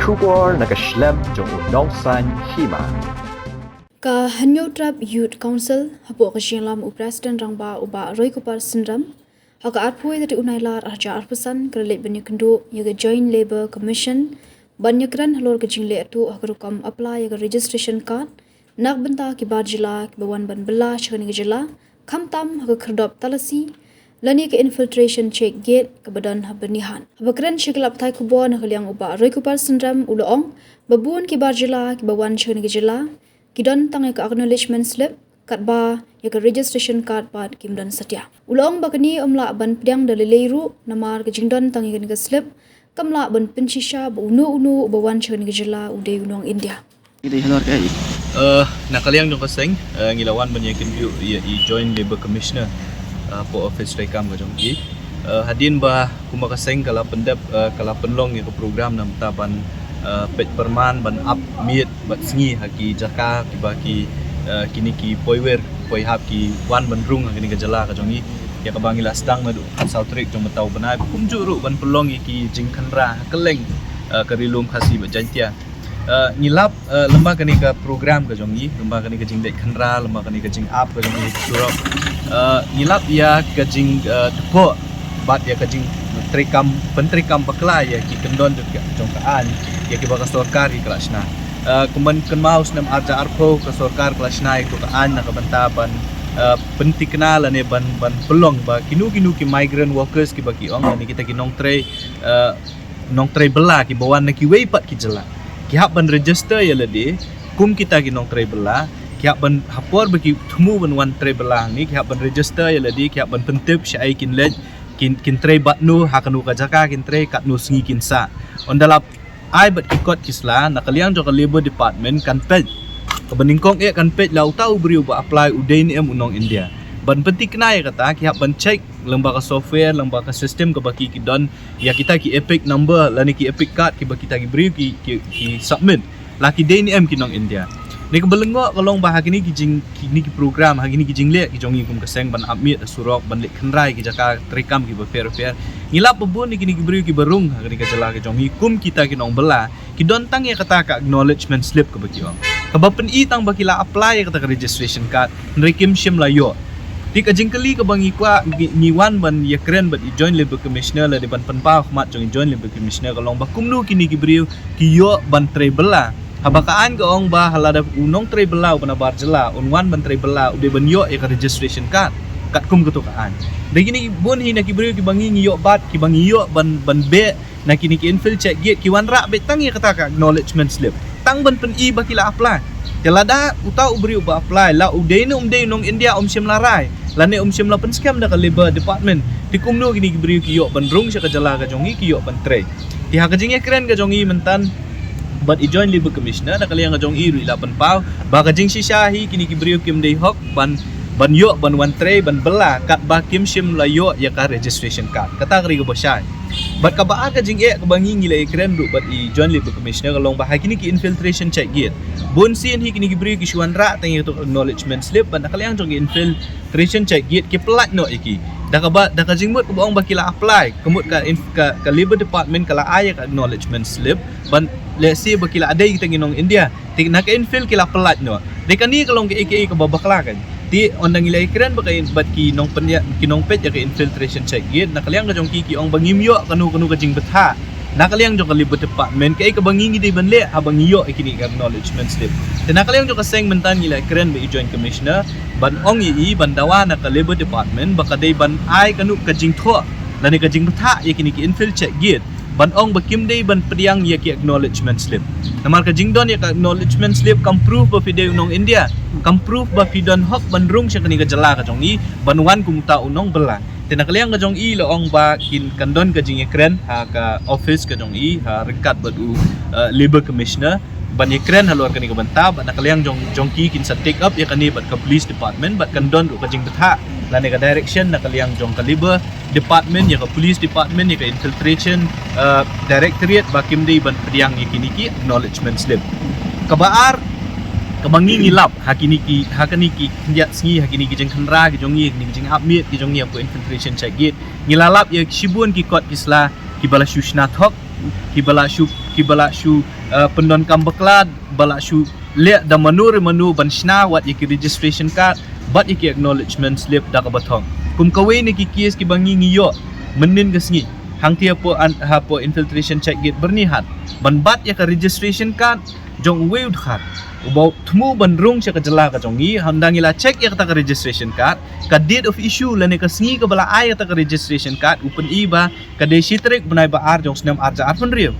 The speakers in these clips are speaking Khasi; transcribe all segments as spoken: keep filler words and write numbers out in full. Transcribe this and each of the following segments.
Khubor na ka shlem jong u Nongsaiñ Hima. Ka Hynñiewtrep Youth Council, hapoh ka jingïalam u President Rangbah u Bah Roykupar Synrem, ha ka arphew tarik u Nailar arhajar arphew san, ka la leit ban ïakynduh ïa ka Joint Labour Commission ban ïakren halor ka jingleh tuh ha ka rukom apply ïa ka registration card na ka bynta ki bar jylla kiba wan ban bylla sha kane ka jylla, khamtam ha ka khyrdop talasi lane ka infiltration check gate kaba don ha Byrnihat. Haba kren sha ki lad pathai khubor na ka liang u Bah Roykupar Synrem u la ong ba bun ki bar jylla kiba wan sha kane ka jylla ki don tang ïa ka acknowledgement slip, katba ïa ka registration card pat kim don satia. U la ong ba kane ym lah ban pdiang da lei lei ruh, namar ka jingdon tang ïa kane ka slip kam lah ban pynshisha ba uno uno uba wan sha kane ka jylla u dei u nong India. Ki dei halor kaei? Eh, na ka liang jong ka seng, eh, ngi la wan ban ïakynduh ïa i Joint Labour Commissioner, eh, hapoh office treikam ka jong i. Eh, hadien ba kumba ka seng ka la pyndep, eh, ka la pynlong ïa ka program na ka bynta ban, eh, peit pyrman ban ap miet bad sngi ha ki jaka kiba ki, eh, kine ki poiwer poihap ki wan ban rung ha kine ki jylla ka jong i. Ïa kaba ngi la sdang naduh arphew saw tarik jong mynta u bnai, kumjuh ruh ban pynlong ïa ki jingkhynra ha kylleng, eh, ka Ri Lum Khasi bad Jaiñtia. Eh, ngi lap, eh, lyngba kane ka program ka jong i, lyngba kane ka jingleit khynra, lyngba kane ka jingap ka jong i surok. Eh, ngi lap ïa ka jing, eh, dkhot bad ïa ka jingtreikam, pyntreikam bakla ïa ki kyndon jong ka, jong ka aiñ ïa kiba ka sorkar ka la shna. Eh, kumban kynmaw snem arhajar arphew ka sorkar ka la shna ïa ka aiñ na ka bynta ban, eh, pyntikna lane ban, ban pynlong ba kino kino ki migrant workers kiba ki ong lane kita ki nongtrei, eh, nongtrei bylla kiba wan na kiwei pat ki jylla, ki hap ban register ïa lade kum kita ki nongtrei bylla. Ki hap ban, ha por ba ki thmu ban wan trei bylla hangne, ki hap ban register ïa lade, ki hap ban pyntip shaei kin leit, kin, kin trei bad no, ha kano ka jaka kin trei, katno sngi kin sah. Ynda la ai bad ki kot ki sla, na ka liang jong ka Labour Department kan peit, kaba nyngkong eh kan peit la uta u briew ba apply u dei ne em u nong India. Ban pyntikna ïa kata ki hap ban check lyngba ka software, lyngba ka system kaba ki, ki don ïa kita ki EPIC number lane ki EPIC card kiba kita ki briew ki, ki, ki submit, la ki dei ne em ki nong India. Ne kaba lyngngoh ka long ba ha kine ki jing, kine ki program, ha kine ki jingleh ki jong i kum ka seng ban ap miet ha surok, ban leit khynra ïa ki jaka treikam kiba pher pher, ngi lap ba bun ïa kine ki briew kiba rung ha kine ki jylla ki jong i kum kita ki nong bylla, ki don tang ïa kata ka acknowledgement slip kaba ki ong, kaba pyni tang ba ki la apply ïa kata ka registration card, hynrei kim shym la ïoh. Te ka jingkylli kaba ngi kwah, ngi, ngi wan ban ïakren bad i Joint Labour Commissioner lane ban pynpaw khmat jong i Joint Labour Commissioner ka long ba kumno kine ki briew ki ïoh ban trei bylla. Haba ka aiñ ka ong ba lada u nongtrei bylla uba na bar jylla un wan ban trei bylla u dei ban ïoh ïa ka registration card katkum kato ka aiñ. Dei kine bun hi na ki briew kiba ngi, ngi ïoh bat, kiba ngi ïoh ban, ban beh na kine ki infill check gate, ki wanrah beit tang ïa kata ka acknowledgement slip tang ban pyni ba ki la apply. Te lada uta u briew ba apply la u dei ne um dei nong India, um shym la rai lane um shym la pynskhem da ka Labour Department, te kumno kine ki briew ki ïoh ban rung sha ka jylla ka jong i, ki ïoh ban trei? Te ha ka jingïakren ka jong i mynta bad i Joint Labour Commissioner, na ka liang ka jong i ruh i la pynpaw ba ka jingshisha hi kine ki briew kim dei hok ban, ban ïoh ban wan trei ban bylla katba kim shym la ïoh ïa ka registration card. Kata ka dei kaba shai. Bad kaba ar ka jingeh kaba ngi, ngi la ïakren ruh bad i Joint Labour Commissioner ka long ba ha kine ki infiltration check gate, bun sien hi kine ki briew ki shu wanrah tang ïa ka acknowledgement slip, bad na ka liang jong ki infiltration check gate ki pyllait noh ïa ki. Da kaba, da ka jingmut kaba ong ba ki la apply, ka mut ka inf-, ka, ka Labour Department ka la ai ïa ka acknowledgement slip ban lehse ba ki la dei tang ki nong India. Te na ka infill ki la pyllait noh. Dei kane ka long kaei kaei kaba bakla kan. Te ynda ngi la ïakren bad ka in-, bad ki nongpeit, ki nongpeit ïa ka infiltration check gate, na ka liang ka jong ki, ki ong ba ngim ïoh kano kano ka jingbthah na ka liang jong ka Labour Department, kaei kaba ngi, ngi dei ban leh haba ngi ïoh ïa kine ki acknowledgement slip. Te na ka liang jong ka seng mynta ngi la ïakren bad i Joint Commissioner ban ong ïa i ban dawa na ka Labour Department ba ka dei ban ai kano ka jingthoh lane ka jingbthah ïa kine ki infill check gate ban ong ba kim dei ban pdiang ïa ki acknowledgement slip. Namar ka jingdon ïa ka acknowledgement slip kam proof ba phi dei u nong India, kam proof ba phi don hok ban rung sha kane ka jylla ka jong i ban wan kum uta u nong bylla. Te na ka liang ka jong i la ong ba kin, kan don ka jingïakren ha ka office ka jong i, ha ryngkat bad u, eh, Labour Commissioner ban ïakren halor kane ka bynta, bad na ka liang jong, jong ki kin sa take up ïa kane bad ka Police Department, bad kan don ruh ka jingbthah lane ka direction na ka liang jong ka Labour Department ïa ka Police Department ïa ka Infiltration, eh, Directorate ba kim dei ban pdiang ïa kine ki acknowledgement slip. Kaba ar kaba ngi, ngi lap ha kine ki, ha kine ki khyndiat sngi, ha kine ki jingkhynra ki jong ngi, ha kine ki jingap miet ki jong ngi hapoh infiltration check gate, ngi la lap ïa shibun ki kot ki sla kiba la shu shna thok ki ba la shu, ki ba la shu, uh, pyndonkam bakla, ba la shu leh da mano re mano ban shna wat ïa ki registration card bad ïa ki acknowledgement slip da kaba thong. Kum kawei na ki case kiba ngi ngi ïoh mynnin ka sngi hangtei hapoh an, hapoh infiltration check gate Byrnihat, ban bat ïa ka registration card jong uwei u dkhar uba u thmu ban rung sha ka jylla ka jong ngi. Hynda ngi la check ïa kata ka registration card, ka date of issue lane ka sngi kaba la ai ïa kata ka registration card u pyni ba ka dei shi tarik bnai ba ar jong snem arhajar arphew hynriew.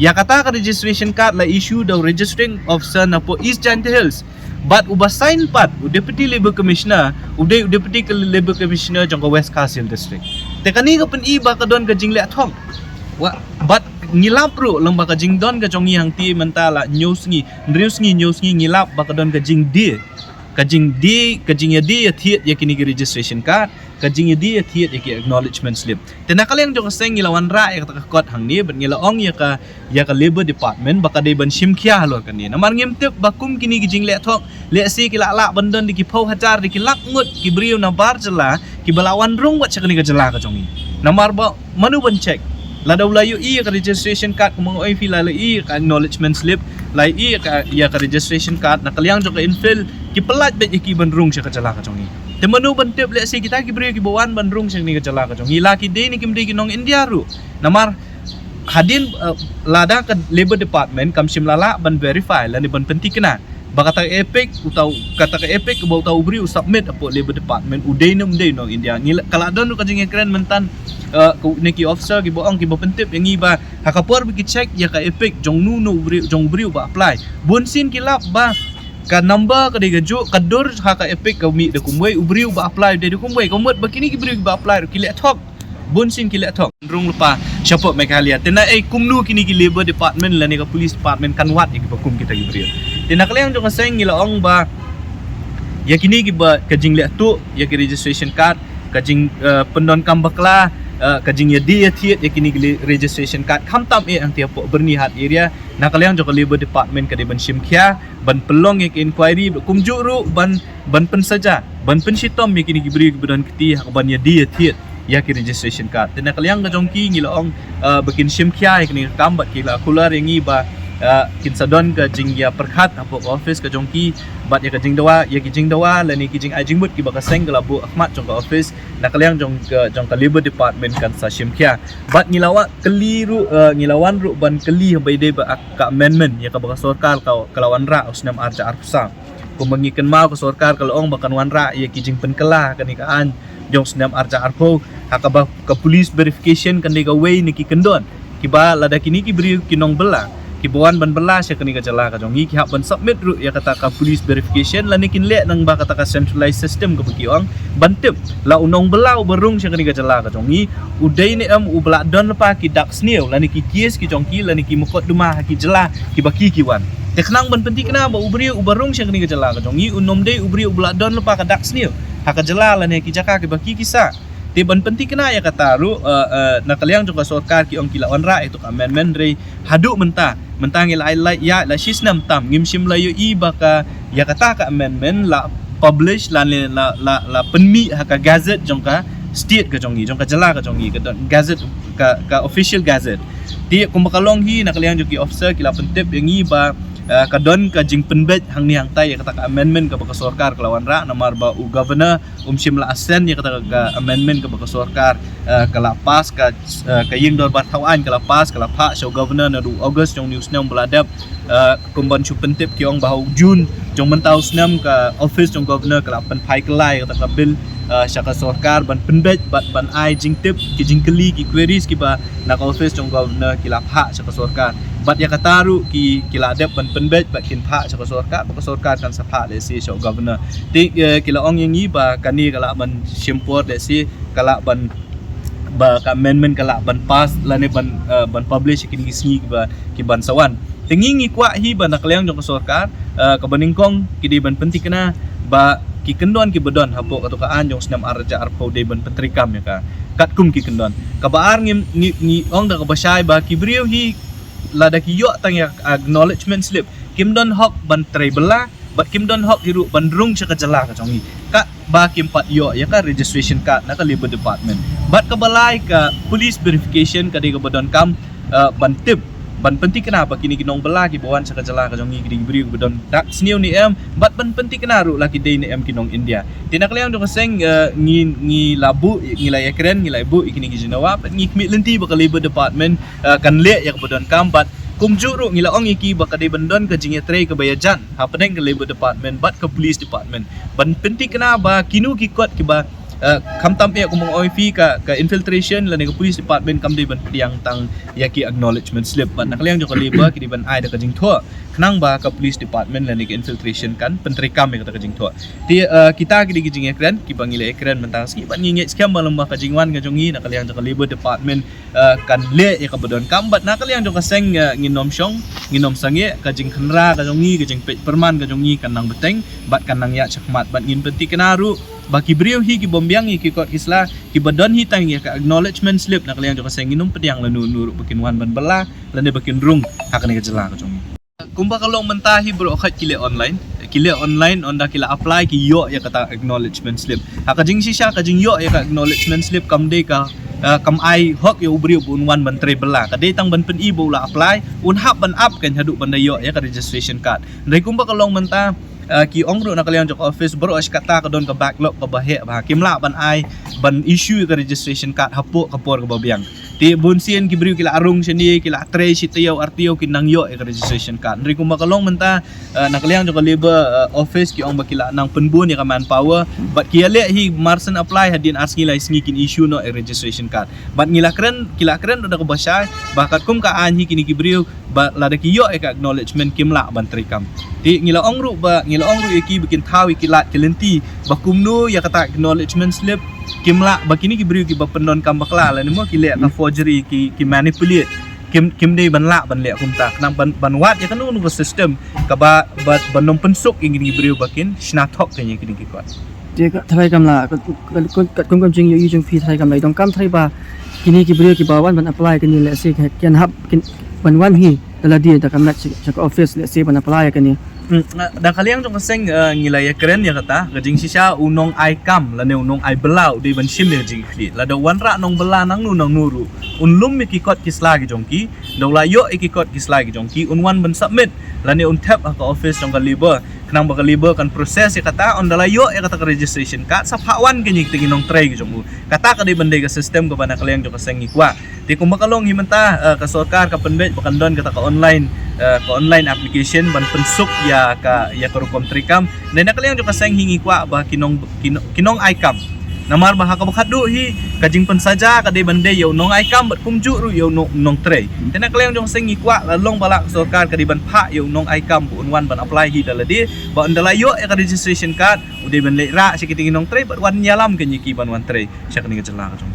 Ïa kata ka registration card la issue da u registering officer napoh East Jaintia Hills, bad uba sign pat u Deputy Labour Commissioner, u dei u Deputy Labour Commissioner jong ka West Khasi Hills District. Te kane ka pyni ba ka don ka jingleh thong. Wa, bad ngi lap ruh lem ba ka jingdon ka jong ngi hangtei mynta la hynñiew sngi, hynriew sngi, hynñiew sngi ngi lap ba ka don ka jingdie, ka jingdie, ka jingïadie ïathied ïa kine ki registration card, ka jingïadie ïathied ïa ki acknowledgement slip. Te na ka liang jong ka seng ngi la wanrah ïa kata ka kot hangne bad ngi la ong ïa ka, ïa ka Labour Department ba ka dei ban shim khia halor kane. Namar ngim tip ba kum kine ki jingleh thong, lehse ki la lah ban don da ki phew hajar, da ki lak ngut ki briew na bar jylla kiba la wan rung wat sha kane ka jylla ka jong ngi. Namar ba mano ban check? Lada u la ïohi ïa ka registration card, kumba nga ong ïa phi, la ïohi ïa ka acknowledgement slip, la ïohi ïa ka, ïa ka registration card, na ka liang jong ka infil ki pyllait beit ïa ki ban rung sha ka jylla ka jong ngi. Te mano ban tip, lehse kita ki briew kiba wan ban rung sha kane ka jylla ka jong ngi la ki dei ne kim dei ki nong India ruh. Namar hadien, uh, lada ka Labour Department kam shym la lah ban verify lane ban pynthikna ba kata ka EPIC, uta u, kata ka EPIC kaba uta u briew u submit hapoh Labour Department u dei ne um dei nong India. Ngi la, ka la don ruh ka jingïakren mynta, uh, ka, na ki officer kiba ong, kiba pyntip ïa ngi ba ha ka por ba ki check ïa ka EPIC jong uno uno u briew, jong u briew ba apply, bun sien ki lap ba ka number ka dei kajuh, ka dur ha ka EPIC ka mih da kumwei, u briew ba apply u dei da kumwei. Ka mut ba kine ki briew kiba apply ruh ki leh thong. Bun sien ki leh thong. Rung lypa shapoh Meghalaya. Te naei kumno kine ki Labour Department lane ka Police Department kan wad ïa kiba kum kita ki briew? Te na ka liang jong ka seng ngi la ong ba ïa kine kiba, ka jingleh tuh ïa ki registration card, ka jing, eh, pyndonkam bakla, eh, ka jingïadie ïathied ïa kine ki le-, registration card, khamtam eh hangtei hapoh Byrnihat area, na ka liang jong ka Labour Department ka dei ban shim khia, ban pynlong ïa ka inquiry, kumjuh ruh ban, ban pynsaja, ban pynshitom ïa kine ki briew kiba don kti ha kaban ïadie ïathied ïa ki registration card. Te na ka liang ka jong ki ngi la ong, uh, ba kin shim khia ïa kane ka kam bad ki la kular ïa ngi ba, uh, kin sa don ka jingïapyrkhat hapoh ka office ka jong ki bad ïa ka jingdawa, ïa ki jingdawa lane ki jingai jingmut kiba ka seng ka la buh ha khmat jong ka office, na ka liang jong ka, jong ka Labour Department kan sa shim khia. Bad ngi la wan kylli ruh, uh, ngi la wan ruh ban kylli haba ïadei bad ka amendment ïa kaba ka sorkar ka, ka la wanrah ha u snem arhajar arphew saw. Kumba ngi kynmaw, ka sorkar ka la ong ba kan wanrah ïa ki jingpynkylla ha kane ka aiñ jong u snem arhajar arphew, ha kaba ka police verification kan dei kawei na ki kyndon kiba lada kine ki briew ki nongbylla kiba wan ban bylla sha kane ka jylla ka jong ngi ki hap ban submit ruh ïa kata ka police verification lane kin leh nang ba kata ka centralized system kaba ki ong, ban tip la u nongbylla uba rung sha kane ka jylla ka jong ngi u dei ne em uba la don lypa ki dak sniew lane ki case ki jong ki lane ki mukotduma ha ki jylla kiba ki ki wan. Te khnang ban pynthikna ba u briew uba rung sha kane ka jylla ka jong ngi un ym dei u briew uba la don lypa ka dak sniew ha ka jylla lane ki jaka kiba ki ki sah. Te ban pynthikna ïa kata ruh, eh, eh, na ka liang jong ka sorkar ki ong ki la wanrah ïa kata ka amendment, hynrei haduh mynta, mynta ngi la ai la ïa la shi snem tam ngim shym la ïohi ba ka ïa kata ka amendment la publish lane la, la, la pynmih ha ka gazette jong ka state ka jong ngi, jong ka jylla ka jong ngi, ka don gazette, ka, ka official gazette. Te kumba ka long hi, na ka liang jong ki officer ki la pyntip ïa ngi ba, eh, ka don ka jingpynbeit hangne hangtai ïa kata ka amendment kaba ka sorkar ka la wanrah, namar ba u governor um shym la assent ïa kata ka amendment kaba ka sorkar, eh, ka la pass, ka, eh, ka ïing dorbar thaw aiñ ka la pass, ka la phah sha u governor naduh August jong une u snem ba la dep. Eh, kumban shu pyntip ki ong ba ha u June jong mynta u snem ka office jong governor ka la pynphai kylla ïa kata ka bill, eh, sha ka sorkar ban pynbeit bad ban ai jingtip, ki jingkylli, ki queries kiba na ka office jong governor ki la phah sha ka sorkar. Bad ïa kata ruh ki, ki la dep ban pynbeit bad kin phah sha ka sorkar, bad ka sorkar kan sa phah lehse sha u governor. Te, eh, ki la ong ïa ngi ba kane ka lah ban shim por lehse, ka lah ban, ba ka amendment ka lah ban pass lane ban, eh, ban publish ha kine ki sngi kiba, kiban sa wan. Te ngi ngi kwah hi ba na ka liang jong ka sorkar, eh, kaba nyngkong ki dei ban pynthikna ba ki kyndon kiba don hapoh kato ka aiñ jong u snem arhajar arphew dei ban pyntreikam ïa ka katkum ki kyndon. Kaba ar ngim, ngi, ngi ong da kaba shai ba ki briew hi lada ki ïoh tang ïa acknowledgement slip kim don hok ban trei bylla, bad kim don hok hi ruh ban rung sha ka jylla ka jong ngi katba kim pat ïoh ïa ka registration card na ka Labour Department. Bad kaba lai, ka police verification ka dei kaba donkam uh, ban tip, ban pynthikna ba kine ki nongbylla kiba wan sha ka jylla ka jong ngi ki dei ki briew kiba don dak sniew ne em, bad ban pynthikna ruh la ki dei ne em ki nong India. Te na ka liang jong ka seng, uh, ngi, ngi la buh, ngi la ïakren, ngi la buh ïa kine ki jingdawa, bad ngi khmih lynti ba ka Labour Department, uh, kan leh ïa kaba donkam, bad kumjuh ruh ngi la ong ïa ki ba ka dei ban don ka jingïatrei kaba ïajan hapdeng ka Labour Department bad ka Police Department ban pynthikna ba kino ki kot kiba, uh, khamtam eh kumba nga ong ïa phi ka, ka infiltration lane ka Police Department kam dei ban pdiang tang ïa ki acknowledgement slip, bad na ka liang jong ka Labour ki dei ban ai da ka jingthoh khnang ba ka Police Department lane ka infiltration kan pyntreikam ïa kata ka jingthoh. Te, uh, kita ki dei ki jingïakren kiba ngi la ïakren mynta ka sngi, bad ngi ngeit skhem ba lyngba ka jingwan ka jong ngi na ka liang jong ka Labour Department, uh, kan leh ïa kaba donkam, bad na ka liang jong ka seng, uh, ngin ym shong, ngin ym sangeh, ka jingkhynra ka jong ngi, ka jingpeit pyrman ka jong ngi kan nang bteng bad kan nang ïaid shakhmat, bad ngin pynthikna ruh ba ki briew hi ki bym biang ïa ki kot ki sla, kiba don hi tang ïa ka acknowledgement slip, na ka liang jong ka seng ngin ym pdiang lano lano ruh ba kin wan ban bylla lane ba kin rung ha kane ka jylla ka jong ngi. Kumba ka long mynta hi baroh khoit ki leh online, ki leh online, ynda ki la apply ki ïoh ïa kata acknowledgement slip. Ha ka jingshisha ka jingïoh ïa ka acknowledgement slip kam dei ka, uh, kam ai hok ïa u briew ba un wan ban trei bylla. Ka dei tang ban pyni ba u la apply, un hap ban ap kan haduh ban da ïoh ïa ka registration card. Hynrei kumba ka long mynta, uh, ki ong ruh na ka liang jong ka office baroh shi katta ka don ka backlog kaba heh bha, kim lah ban ai, ban issue ïa ka registration card hapoh ka por kaba biang. Te bun sien ki briew ki la rung shane, ki la trei shi taïew ar taïew kin nang ïoh ïa ka registration card. Hynrei kumba ka long mynta, uh, na ka liang jong ka Labour, uh, office ki ong ba ki la nang pynbun ïa ka manpower, bad ki ïaleh hi marsien apply, hadien ar sngi lai sngi kin issue noh ïa ka registration card. Bad ngi la kren, ki la kren da kaba shai ba katkum ka aiñ hi kine ki briew ba lada ki ïoh ïa ka acknowledgement kim lah ban treikam. Te ngi la ong ruh ba, ngi la ong ruh ïa ki ba kin thaw ïa ki lad ki lynti ba kumno ïa kata acknowledgement slip kim lah, ba kine ki briew kiba pyndonkam bakla lane mo ki leh ka forgery, ki, ki manipulate, kim, kim dei ban lah ban leh kumta khnang ban, ban wad ïa kano kano ka system kaba, ba, ban ym pynsuk ïa kine ki briew ba kin shna thok ïa kine ki kot. Te ka tharai kam lah, ka, ka, ka, katkum ka jingïohi jong phi tharai kam lah, i donkam tharai ba kine ki briew kiba wan ban apply kane lehse ki, kin hap, kin, ban wan hi da lade da ka met sha, sha ka office lehse ban apply kane. Hmm, na, na ka liang jong ka seng, eh, ngi la ïakren ïa kata, ka jingshisha u nongai kam lane u nongai bylla u dei ban shim ïa ka jingkhlieh. Lada u wanrah nongbylla nangno nangno ruh, un lum ïa ki kot ki sla ki jong ki, da u la ïoh ïa ki kot ki sla ki jong ki, un wan ban submit lane un thep ha ka office jong ka Labour khnang ba ka Labour kan process ïa kata, ynda la ïoh ïa kata ka registration card sa phah wan kane ïa kita ki nongtrei ki jong u. Kata ka dei ban dei ka system kaba na ka liang jong ka seng ngi kwah. Te kumba ka long hi mynta, eh, ka sorkar ka pynbeit ba kan don kata ka online, eh, ka online application ban pynsuk ïa ka, ïa ka rukom treikam. Hynrei na ka liang jong ka seng hi ngi kwah ba ki nong, ki nong, ki nongai kam. Namar ba ha kaba khatduh hi ka jingpynsaja ka dei ban dei ïa u nongai kam bad kumjuh ruh ïa u nong, nongtrei. Te na ka liang jong ka seng ngi kwah la long ba la ka sorkar ka dei ban phah ïa u nongai kam ba un wan ban apply hi da lade, ba ynda la ïoh ïa ka registration card u dei ban leit rah sha kita ki nongtrei bad wan ïalam kane ïa ki ban wan trei sha kane ka jylla ka jong.